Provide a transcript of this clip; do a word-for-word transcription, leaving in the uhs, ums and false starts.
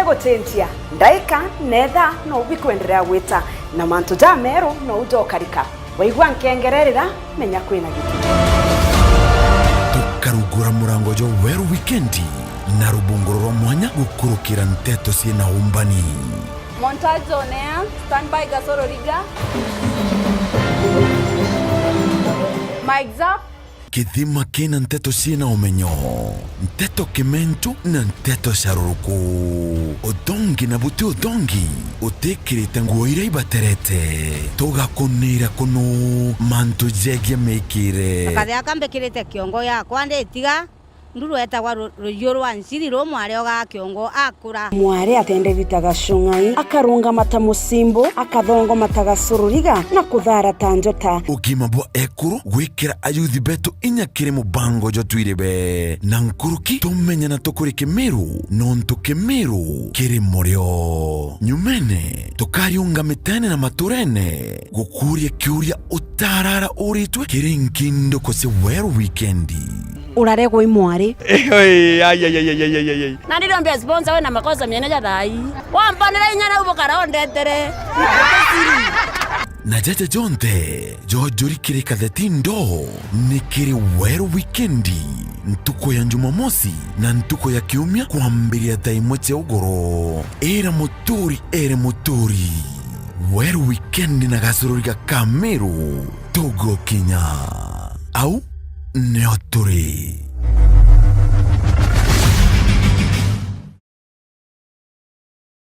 Gucenjia ndaika na ithaa no bikwenderea gwita, na mantu jameru no ujokarika. Waigua nkengere rira, menya kwina gitugi. Tukarungura murango jwa Weru Wikendi na rubunguro rwa mwanya gukurukira nteto ciina umbani. Montage on air, stand by Gasoro Riga. Mics up. Kithima kina nteto ciina umenyo, nteto kimentu na nteto cia ruruku. Uthongi na buti uthongi, utikirite nguo iria ibaterete. Tugakunira kunu mantu jegie mikire. Akathia kambikirite kiongo yakwa nditiga. Nduru etagwa ru-, rujiu rwa nciri ru mwari ogaa kiongo akura. Mwari atendevita gacung'ai, akarungama ta mucimbu, akathongoma ta gacururia, na kuthara ta njota. Ugima bwa ekuru gwikira ayuthi betu inya kiri mubango jwa Twiribe na nkuruki, tumenya na tukuri Kimiru, nontu Kimiru kiri murio. Nyumene, tukariunga mitene na maturene, gukuria kiuria utarara uritwe kiri nkinduko cia Weru Wikendi. Uraregwa i mwari. Oi, ai, ai, ai. Na ndirombia sponsor we na makosa miene ja thai. Wampanira inya na ubukara ondetere. Na jaja jonthe jojuri kiri katheti ndoo ni kiri Weru Wikendi, ntuku ya Jumamosi na ntuku ya Kiumia kwambiria thaa imwe cia ugoro. Ira muturi, ere muturi. Weru Wikendi na gacururia ga Kamiru tugukinya. Au nio turi.